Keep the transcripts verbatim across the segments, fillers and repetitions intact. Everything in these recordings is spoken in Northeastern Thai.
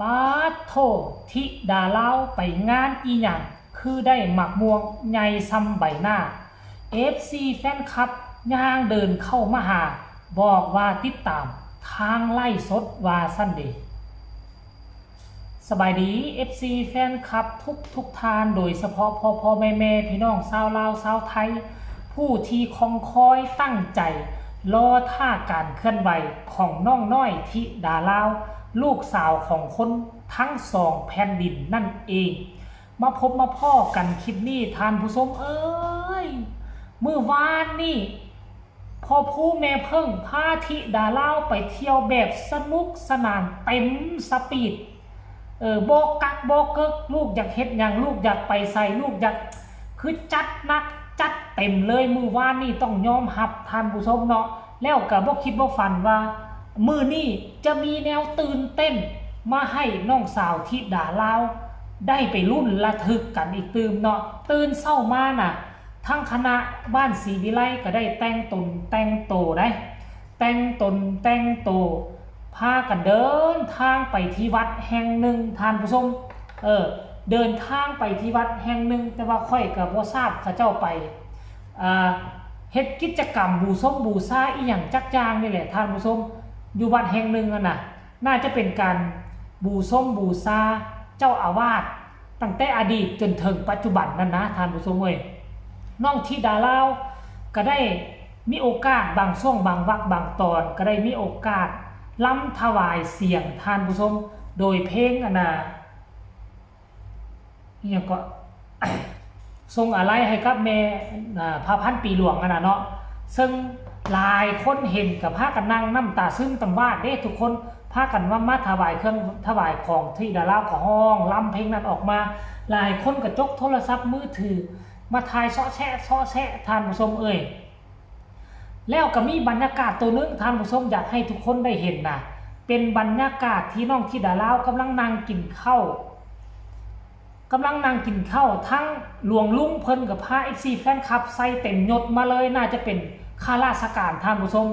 ปาดโธ่ ธิดาลาวไปงานอีหยัง คือได้หมากม่วงใหญ่ส่ำใบหน้า เอฟซี แฟนคลับย่างเดินเข้ามาหา บอกว่าติดตามทางไลฟ์สดว่าซั่นเด้ สบายดี เอฟซี แฟนคลับทุกทุกท่าน โดยเฉพาะพ่อพ่อแม่แม่พี่น้องชาวลาวชาวไทย ผู้ที่คองคอยตั้งใจรอท่าการเคลื่อนไหวของน้องน้อยธิดาลาว ลูกสาวของคนทั้งสองแผ่นดินนั่นเอง มาพบมาพ้อกันคลิปนี้ท่านผู้ชมเอ้ย มื้อวานนี่ พ่อผู้แม่เพิ่งพาธิดาลาวไปเที่ยวแบบสนุกสนานเต็มสปีด เออ บ่กักบ่เกิก ลูกอยากเฮ็ดหยัง ลูกอยากไปไส ลูกอยาก คือจัดหนักจัดเต็มเลย มื้อวานนี่ต้องยอมรับท่านผู้ชมเนาะ แล้วก็บ่คิดบ่ฝันว่า มื้อนี้จะมีแนวตื่นเต้นมาให้น้องสาวธิดาลาว ได้ไปลุ้นระทึกกันอีกตื่มเนาะ ตื่นเช้ามาน่ะ ทั้งคณะบ้านศรีวิไลก็ได้แต่งตนแต่งโตได้ แต่งตนแต่งโต พากันเดินทางไปที่วัดแห่งหนึ่งท่านผู้ชม เออ เดินทางไปที่วัดแห่งหนึ่ง แต่ว่าข้อยก็บ่ทราบเขาเจ้าไป อ่า เฮ็ดกิจกรรมบูชงบูชาอีหยังจักอย่างนี่แหละท่านผู้ชม อยู่วัดแห่งหนึ่งนั่นน่ะ น่าจะเป็นการบูชงบูชาเจ้าอาวาส ตั้งแต่อดีตจนถึงปัจจุบันนั่นนะท่านผู้ชมเอ้ย น้องธิดาลาวก็ได้มีโอกาสบางช่วงบางวรรคบางตอน ก็ได้มีโอกาสรำถวายเสียงท่านผู้ชม โดยเพลงอันน่ะ อิหยังก็ ส่งอาลัยให้กับแม่ อ่า พระพันปีหลวงอันน่ะเนาะ ซึ่งหลายคนเห็นก็พากันนั่งน้ำตาซึมตำวาดเด้ ทุกคนพากันว่ามาถวายเครื่องถวายของ ธิดาลาวก็ฮ้องรำเพลงนั้นออกมา หลายคนก็จกโทรศัพท์มือถือ มาถ่ายเซาะแซะเซาะแซะท่านผู้ชมเอ้ย แล้วก็มีบรรยากาศตัวหนึ่งท่านผู้ชมอยากให้ทุกคนได้เห็นนะ เป็นบรรยากาศที่น้องธิดาลาวกำลังนั่งกินข้าว กำลังนั่งกินข้าว ทั้งหลวงลุงเพิ่นกับพา เอฟซี แฟนคลับใส่เต็มยศมาเลย น่าจะเป็นข้าราชการท่านผู้ชม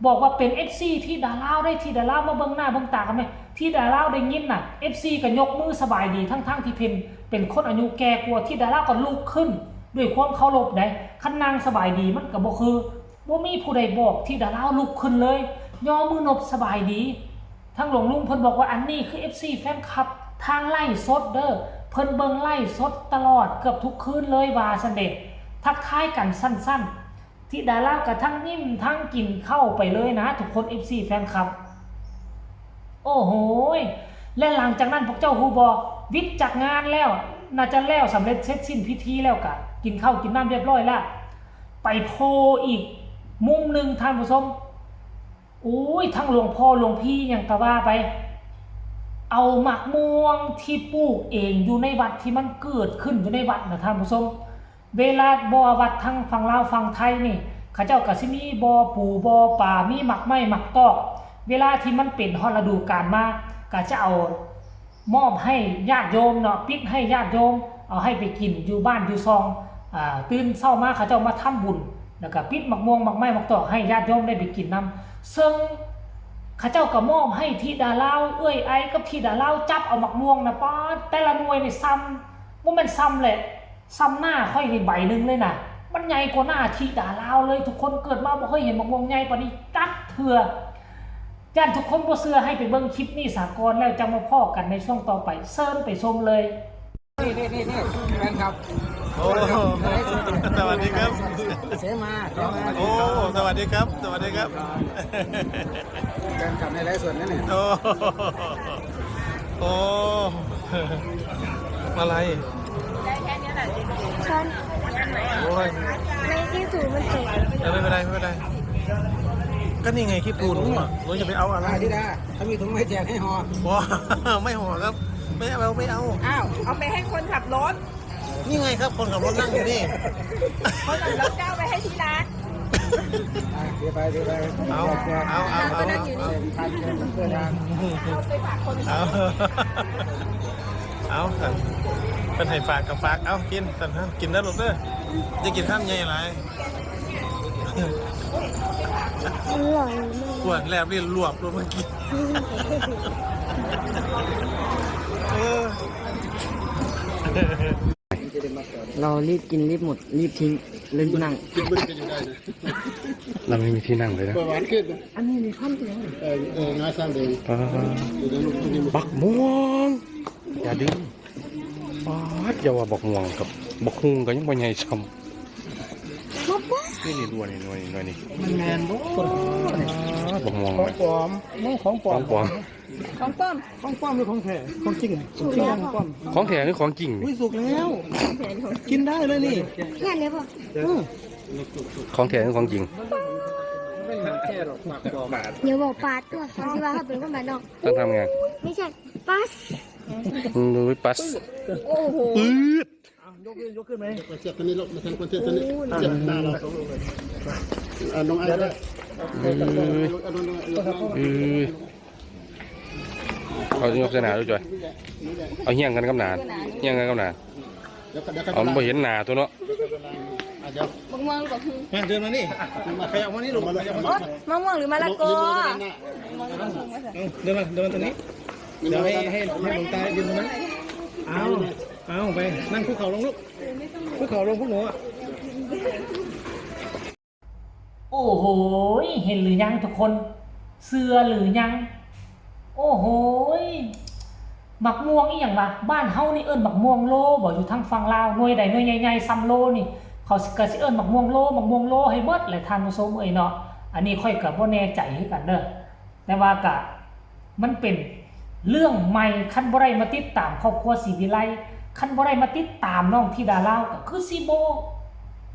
บอกว่าเป็น เอฟซี ธิดาลาวได้ ธิดาลาวมาเบิ่งหน้าเบิ่งตากันไหม ธิดาลาวได้ยินน่ะ เอฟซี ก็ยกมือสบายดี ทั้งๆที่เพิ่นเป็นคนอายุแก่กว่า ธิดาลาวก็ลุกขึ้นด้วยความเคารพได้ คันนั่งสบายดีมันก็บ่คือ บ่มีผู้ใดบอกธิดาลาวลุกขึ้นเลย ย่อมือนบสบายดี ทั้งหลวงลุงเพิ่นบอกว่าอันนี้คือ เอฟซี แฟนคลับทางไลฟ์สดเด้อ เพิ่นเบิ่งไลฟ์สดตลอดเกือบทุกคืนเลยว่าซั่นเด้ ทักทายกันสั้นๆ ธิดาลาวก็ทั้งยิ้มทั้งกินข้าวไปเลยนะ ทุกคน เอฟซี แฟนคลับ โอ้โหย และหลังจากนั้นพวกเจ้าฮู้บ่ วิทย์จากงานแล้ว น่าจะแล้วสำเร็จเสร็จสิ้นพิธีแล้วกะ กินข้าวกินน้ำเรียบร้อยแล้ว ไปโพอีกมุมหนึ่งท่านผู้ชม อุ้ย ทั้งหลวงพ่อหลวงพี่หยังก็ว่าไป เอาหมากม่วงที่ปลูกเองอยู่ในวัดที่มันเกิดขึ้นอยู่ในวัดนะท่านผู้ชม เวลาบ่อวัดทั้งฝั่งลาวฝั่งไทยนี่ เขาเจ้าก็สิมีบ่อปูบ่อปลา มีหมากไม้หมากตอก เวลาที่มันเป็นฮอดฤดูกาลมา ก็จะเอามอบให้ญาติโยมเนาะ ปิดให้ญาติโยม เอาให้ไปกินอยู่บ้านอยู่ซอง อ่า ตื่นเช้ามาเขาเจ้ามาทำบุญ แล้วก็ปิดหมากม่วงหมากไม้หมากตอกให้ญาติโยมได้ไปกินนำ ซึ่งเขาเจ้าก็มอบให้ธิดาลาว เอื้อยไอกับธิดาลาวจับเอาหมากม่วงนะ ป๊าด แต่ละหน่วยนี่ส่ำ บ่แม่นส่ำแหละ ส่ำหน้าข้อยนี่ใบหนึ่งเลยนะ มันใหญ่กว่าหน้าธิดาลาวเลย ทุกคนเกิดมาบ่เคยเห็นหมากม่วงใหญ่ปานนี้จักเทื่อ ย่านทุกคนบ่เชื่อให้ไปเบิ่งคลิปนี้สาก่อน แล้วจั่งมาพ้อกันในช่วงต่อไป เชิญไปชมเลย นี่นี่นี่นี่แฟนคลับ โอ้ สวัสดีครับ เสมา เสมา โอ้ สวัสดีครับ สวัสดีครับ แฟนคลับในไลฟ์สดนั่นเนี่ย โอ้ โอ้ อะไร ช้อน โอ้ย ไม่ที่ถูมันตก เออ ไม่เป็นไร ไม่เป็นไร ก็นี่ไงขี้ปูนหนูอ่ะ หนูจะไปเอาอะไร อ่าธิดา เขามีถุงไม้แจกให้ห่อ ว้า ไม่ห่อครับ ไม่เอา ไม่เอา อ้าว เอาไปให้คนขับรถ นี่ไงครับ คนขับรถนั่งอยู่นี่ คนขับรถก็เอาไปให้ที่ร้าน อ่ะ ถือไป ถือไป เอา แจก เอา เอา เอา เอา เอาไปฝากคน เอา เอา เอา เป็นให้ฝากกับฝาก เอา กิน สั่นฮะ กินได้หรอกเด้อ จะกินข้ามใหญ่หลาย อร่อยมาก ขวดแลบลิ้นลวบเลยเมื่อกี้ เรารีบกินรีบหมดรีบทิ้งรีบนั่ง กินไม่ได้เป็นยังไงนะ เราไม่มีที่นั่งเลยนะ เบาหวานขึ้นนะ อันนี้มีท่อนเดียว เออเออน้าสร้างเอง อ่า เดี๋ยวลูกนี่ บักม่วง อย่าดึงป๊าดอย่าว่าบักม่วงครับ บักฮุงก็ยังบ่ใหญ่ซ้ำนี่นี่หน่วยนี่หน่วยนี่หน่วยนี่ มันแมนบ่ ป๊าดบักม่วง ของปลอมน้องของปลอม ของปลอม ของปลอม ของปลอมหรือของแท้ของจริงของจริงของปลอม ของแท้หรือของจริง อุ้ย นี่ สุกแล้ว กินได้เลยนี่ เนี่ยเนี่ยพ่อ อืม ของแท้หรือของจริง เดี๋ยวบอกปลาตัวเขาสิว่าเขาเป็นคนบ้านนอก ต้องทำไง ไม่ใช่ปลา อืมดูปัส โอ้โห ปื๊ด เอายกขึ้นยกขึ้นไหมเสียบตัวนี้ลูกมาทางคอนเทนต์ตัวนี้เสียบหน้าเราสองลูกเลยอ่ะน้องไอ้ด้วย อืม เอาน้องไอ้ด้วย อืมเอายกใส่หนาดูจ่อย เอาเฮี้ยงกันกับหนาเฮี้ยงกันกับหนา เดี๋ยวเดี๋ยว เอามันบ่เห็นหนาตัวเนาะ อ่ะเดี๋ยว มะม่วงกับ มาเดินมานี่ขยับมานี่ลูกขยับมา โอ๊ยมะม่วงหรือมะละกอ เออเดินมาเดินมาตรงนี้ เดี๋ยวให้ให้ให้หลวงตายืนตรงนั้นเอาเอาไปนั่งคุกเข่าลงลูกคุกเข่าลงพวกหนูอ่ะ โอ้โหย เห็นหรือยังทุกคน เชื่อหรือยัง โอ้โหย หมากม่วงอีหยังวะ บ้านเฮานี่เอิ้นหมากม่วงโลบ่ อยู่ทางฝั่งลาว หน่วยใดหน่วยใหญ่ๆ ส่ำโลนี่ เขาก็สิเอิ้นหมากม่วงโล หมากม่วงโลให้เบิดแหละท่านผู้ชมเอ้ยเนาะ อันนี้ข้อยก็บ่แน่ใจคือกันเด้อ แต่ว่าก็มันเป็นเรื่องใหม่ คันบ่ได้มาติดตามครอบครัวศรีวิไล คันบ่ได้มาติดตามน้องธิดาลาว ก็คือสิบ่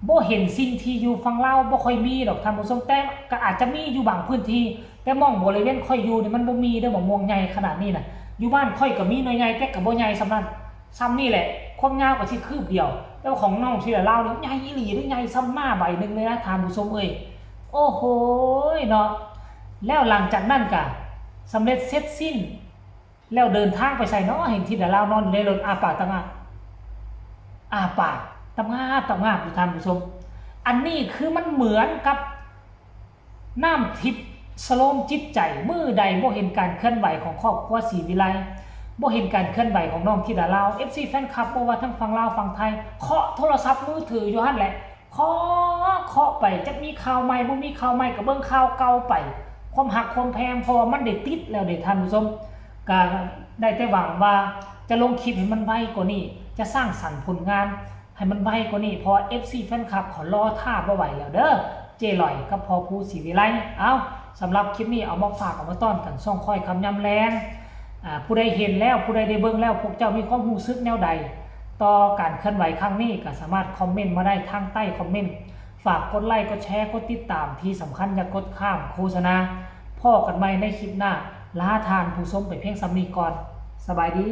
บ่เห็นสิ่งที่อยู่ฝั่งลาวบ่ค่อยมีดอกท่านผู้ชม แต่ก็อาจจะมีอยู่บางพื้นที่ แต่หม่องบริเวณข้อยอยู่นี่มันบ่มีเด้อ หมากม่วงใหญ่ขนาดนี้น่ะ อยู่บ้านข้อยก็มีหน่วยใหญ่ แต่ก็บ่ใหญ่ส่ำนั้น ส่ำนี่แหละ ความยาวก็สิคืบเดียว แต่ว่าของน้องธิดาลาวนี่ใหญ่อีหลีเด้อ ใหญ่ส่ำหน้าใบหนึ่งเลยนะท่านผู้ชมเอ้ย โอ้โหยเนาะ แล้วหลังจากนั้นก็สำเร็จเสร็จสิ้น แล้วเดินทางไปไสเนาะ เห็นธิดาลาวนอนอยู่ในรถ อ้าปากตะงาบ อ้าปากตะงาบตะงาบอยู่ท่านผู้ชม อันนี้คือมันเหมือนกับน้ำทิพย์สโลมจิตใจ มื้อใดบ่เห็นการเคลื่อนไหวของครอบครัวศรีวิไล บ่เห็นการเคลื่อนไหวของน้องธิดาลาว เอฟซี แฟนคลับ บ่ว่าทั้งฝั่งลาวฝั่งไทย เคาะโทรศัพท์มือถืออยู่หั่นแหละ เคาะเคาะไป จักมีข่าวใหม่บ่มีข่าวใหม่ก็เบิ่งข่าวเก่าไป ความฮักความแพง เพราะว่ามันได้ติดแล้วเด้ท่านผู้ชม ก็ได้แต่หวังว่าจะลงคลิปให้มันไวกว่านี้ จะสร้างสรรค์ผลงานให้มันไวกว่านี้ เพราะ เอฟซี แฟนคลับเขารอท่าบ่ไหวแล้วเด้อ เจ้หลอยกับพ่อภูศรีวิไล เอ้า สำหรับคลิปนี้เอามาฝากเอามาต้อนกัน ช่องข้อยค่ำยามแลง อ่า ผู้ใดเห็นแล้ว ผู้ใดได้เบิ่งแล้ว พวกเจ้ามีความรู้สึกแนวใด ต่อการเคลื่อนไหวครั้งนี้ ก็สามารถคอมเมนต์มาได้ทางใต้คอมเมนต์ ฝากกดไลค์ กดแชร์ กดติดตาม ที่สำคัญอย่ากดข้ามโฆษณา พ้อกันใหม่ในคลิปหน้า ลาท่านผู้ชมไปเพียงส่ำนี้ก่อน สบายดี